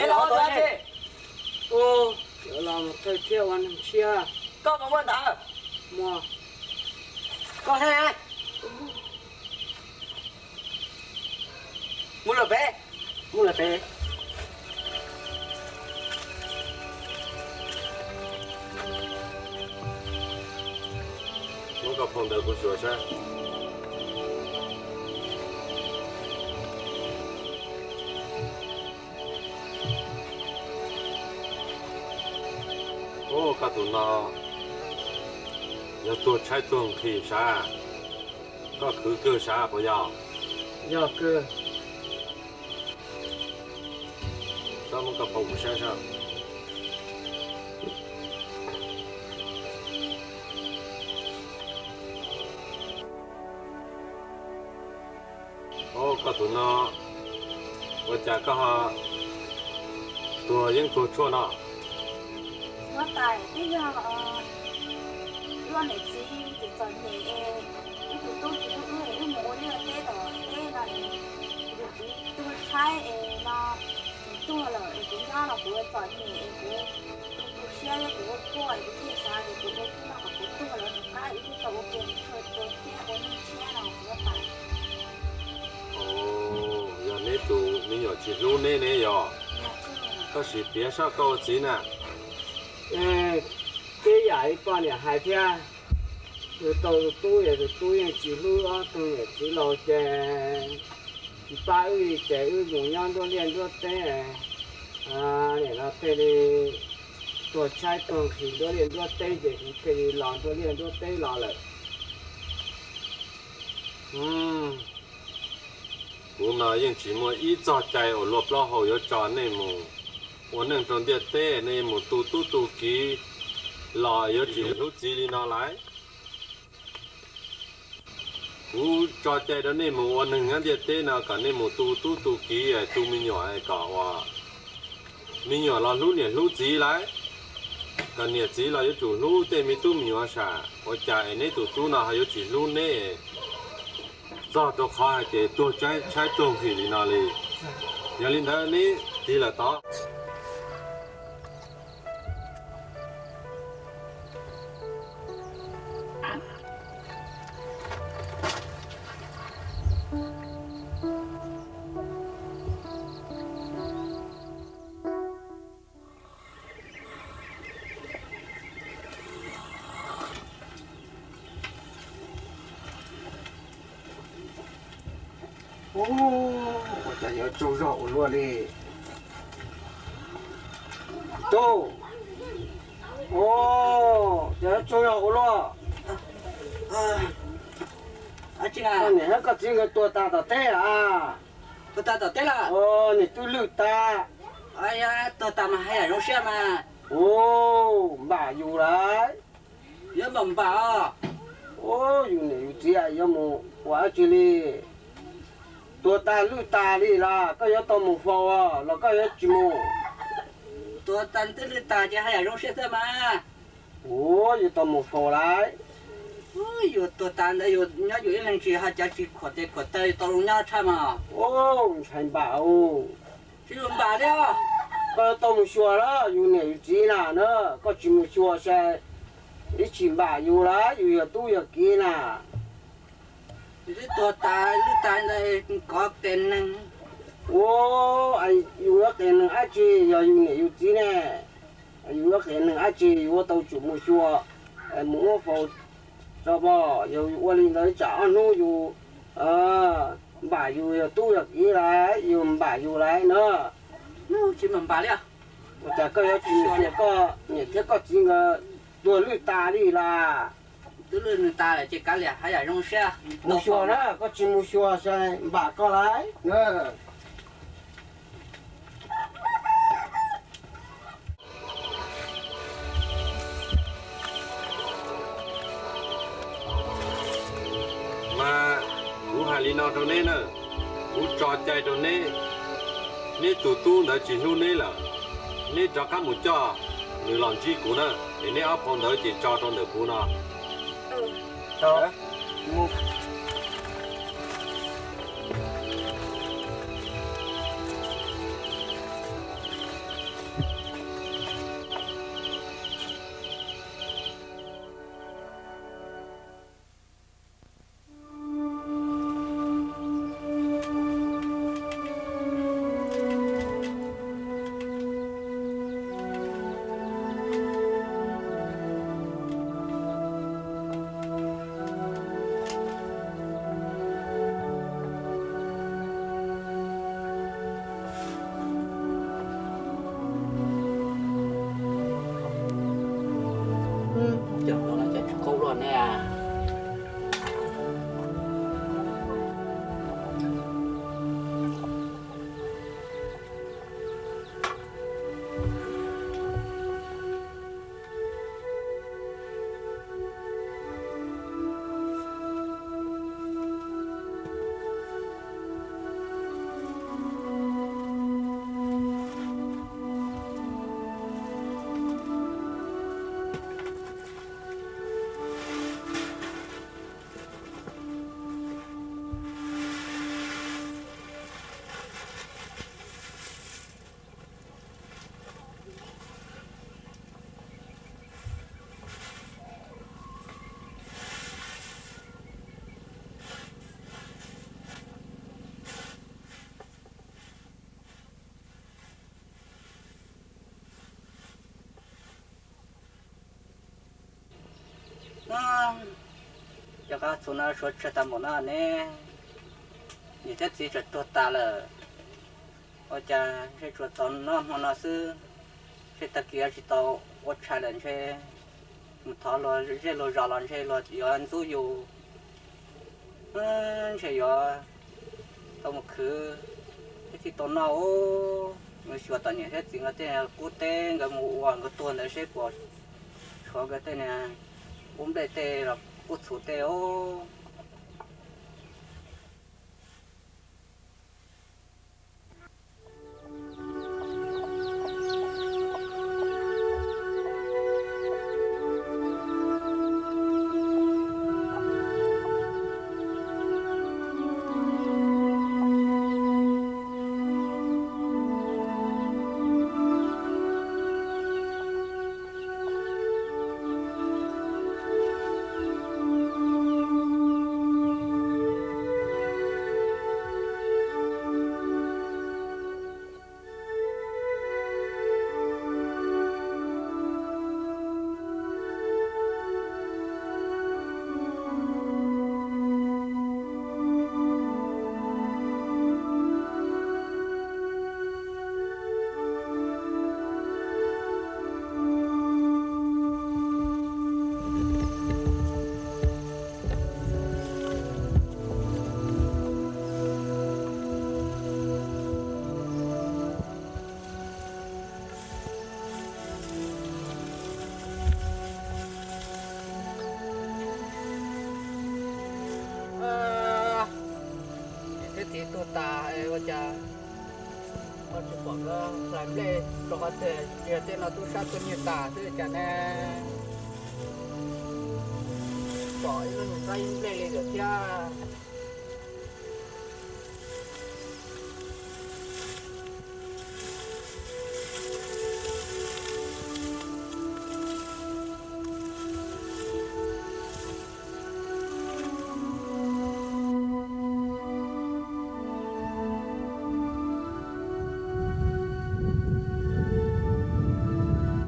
Los ua tau thiab. Los mus thawj thiab ua neeg tshiab. Koj puas muaj ntawv? Muaj. Koj thiab? Mus lawm pem. Mus lawm pem. Muab koj phau ntawv kuv xyuas saib. Ub, koj tus no yog tuag tshaib tuag nqhis sav, koj khwv kawg sav puas yog? Yog kawg. Txhob muab koj phau kuv saib saib. Ub, koj tus no ua cas koj ho tuag yeeb tuag tshuaj no? Huab tais, twb yog luag niam txiv txom txom nyem es wb tus tub tsis hlub wb es wb mus ua liaj teb tom teb no es kuv tus txiv tuag tshaib es no kuv tuag lawm es kuv nyob no kuv txom nyem es kuv tu siab thiab kuv ua quaj es kuv thiaj xav tias kuv ua tub no kom kuv tuag lawm rov qab wb thiaj tau ua ke mus txhua tua thiab ua neej tshiab no kuv huab tais. Yog neb tus me nyuam tsis hlub neb ne yog? Koj sim piav saib koj ua txiv na. Tej yam li poj niam hais thiab, yus tau tus tub es tus tub yeej tsis hlub ob tug niam txiv laus ces tsis pab wb li ces wb mus nyob nruab liaj nruab teb, nim no thiaj li tuag tshaib tuag nqhis nruab liaj nruab teb ces kuv thiaj li los nruab liaj nruab teb los lawm. Kuv no yeej tsis muaj ib txoj cai uas luag plaub hau yuav tso nej mus ua neej rau ntiaj teb, nej mus tu tub tu kiv los yuav tsis hlub txiv li no lawm. Kuv tso cai rau nej mus ua neeg nyob ntiaj teb no kom nej mus tu tub tu kiv tu me nyuam kom ua me nyuam los hlub niam hlub txiv lawm, kom niam txiv los yuav tsum hlub tej me tub me nyuam sam. Ua cas es neb tus tub no ho yuav tsis hlub neb txog rau qhov hais tias tuag tshaib tuag nqhis li no li? Yog li ntawd neb tig lawm tod. Ua cas yuav tsaug zog ua luaj li? Tub, ua cas yuav tsaug zog ua luaj? Niam thiab koj txiv nkawd tuag tas tom teb lawm. Tuag tas tom teb lawm? Niam twb lwj tas. Tuag tas mas haj yam zoo siab mas. Ua, npam yus lawm. Yuav npam npam os. Ua, yus niam yus txiv yuav mus ua dab tsi li? Tuag tas lwj tas li los koj yuav tau mus faus los koj yuav tsis mus? Tuag tas twb lwj tas ces haj yam zoo siab xwb mas. Ua, yuav tau mus faus lawm. Yus tuag tas ntawd yus nyob yus ib leeg tsis ho cov tsis khuam tes khuam taw tau zoo nyob tshaj mas. Ua, ntshai npam os. Tsis yus npam li os. Koj yuav tau mus xyuas lawm, yus niam yus txiv na na, koj tsis mus xyuas ces ib txhis npam yus lawm, yus yog tub yog kiv na. Yus twb tuag tas lwj tas ntawd kov qias neeg. Ua, yus yuav qias neeg dab tsi, yog yus niam yus txiv ne? Yus yuav qias neeg dab tsi, yus yuav tau tsum mus xyuas, mus ua faus tso pom. Yog yus ua li ntawd tsam ob hnub yus npam yus yog tub yog kiv lawm, yus npam yus lawm na. Tsis npam li. Ua cas koj yuav tsis mus xyuas koj niam thiab koj txiv nkawd tuag lwj tas li las? Twb lwj tas lawm ces kav liam haj yam zoo siab. Mus xyuas na, koj tsis mus xyuas ces npam koj lawm. Mas kuv hais li no rau neb na, kuv tso cai rau neb, neb tus tub ntawd tsis hlub neb lawm, neb rov qab mus coj nws los ntsib kuv na, es neb ob phau ntawv ces tso rau ntawm kuv no. Qab txhua no suav tsawg tag npaum no ne, niam thiab txiv tseem tuag tas lawm. Ua cas ntshe tsuas txog noj hmo no xwb, ntshe tag kis tsis tau ua tshais lawm ntshe, mus thov luag zej luag zos los ntshe luag yuav ntxub yus, ntshe yuav tau mus khwv thiab thiaj tau noj. Mus xyuas tom niam thiab txiv nkawd tej qub teb nkawd mus ua nkawd tuag ntawd seb puas tshuav nkawd tej niag qub nplej tej los qub txhuv tej os. Niam thiab txiv tuag tas ua cas ho tsis pom nkawd hlais nplej los qhov twg, yog tej no tub sab tuaj nyiag tas xwb cas ne. Pom ib lub nyuag txob ib nplej li lawm thiab.